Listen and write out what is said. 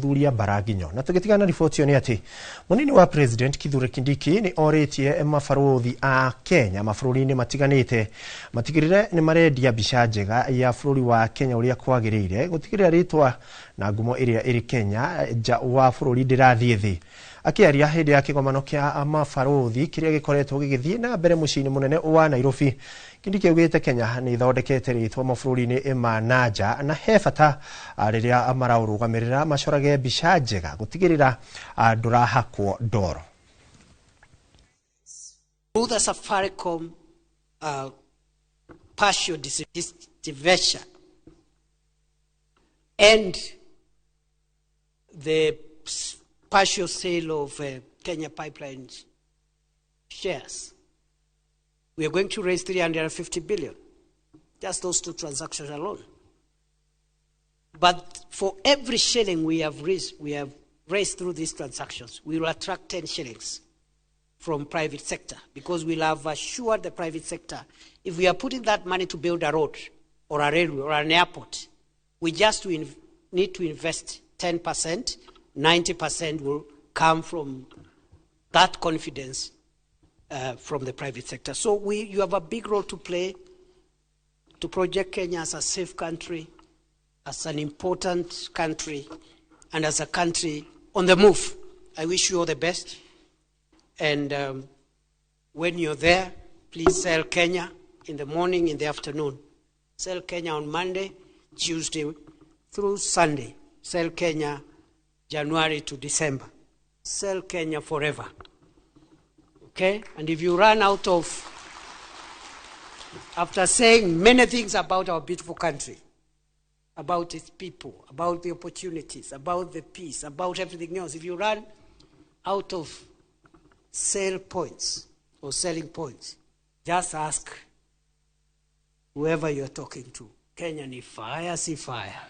Thuthuria mbara nginyo. Na tũgĩtigana na riboti ĩyo nĩ atĩ mũnini wa President Kithure Kindiki nĩ orĩtie mabarũthi a Kenya mabũrũri-inĩ matiganĩte matigĩrĩre nĩ marendia mbica njega ya bũrũri wa Kenya ũrĩa kwagĩrĩire, gũtigĩrĩra rĩtwa na ngumo ĩrĩa ĩrĩ Kenya nja wa bũrũri ndĩrathiĩ thĩ. Akĩaria hĩndĩ ya kĩgomano kĩa mabarũthi kĩrĩa gĩkoretwo gĩgĩthiĩ na mbere mũciĩ-inĩ mũnene wa Nairobi, Kindiki augĩte Kenya nĩ ĩthondekete rĩtwa mabũrũri-inĩ ma na nja na he bata rĩrĩa maraũrũgamĩrĩra macorage mbica njega gũtigĩrĩra ndũrahakwo ndoro. Through the Safaricom partial divestiture and the partial sale of Kenya Pipelines shares, we are going to raise 350 billion. Just those two transactions alone. But for every shilling we have raised through these transactions, we will attract 10 shillings from private sector, because we'll have assured the private sector if we are putting that money to build a road or a railway or an airport, we just need to invest 10%, 90% will come from that confidence from the private sector. So you have a big role to play to project Kenya as a safe country, as an important country, and as a country on the move. I wish you all the best. And when you're there, please sell Kenya in the morning, in the afternoon. Sell Kenya on Monday, Tuesday through Sunday. Sell Kenya January to December. Sell Kenya forever. Okay? And if you run out of, after saying many things about our beautiful country, about its people, about the opportunities, about the peace, about everything else, if you run out of sale points or selling points, just ask whoever you're talking to, "Kenya ni fire, si fire?"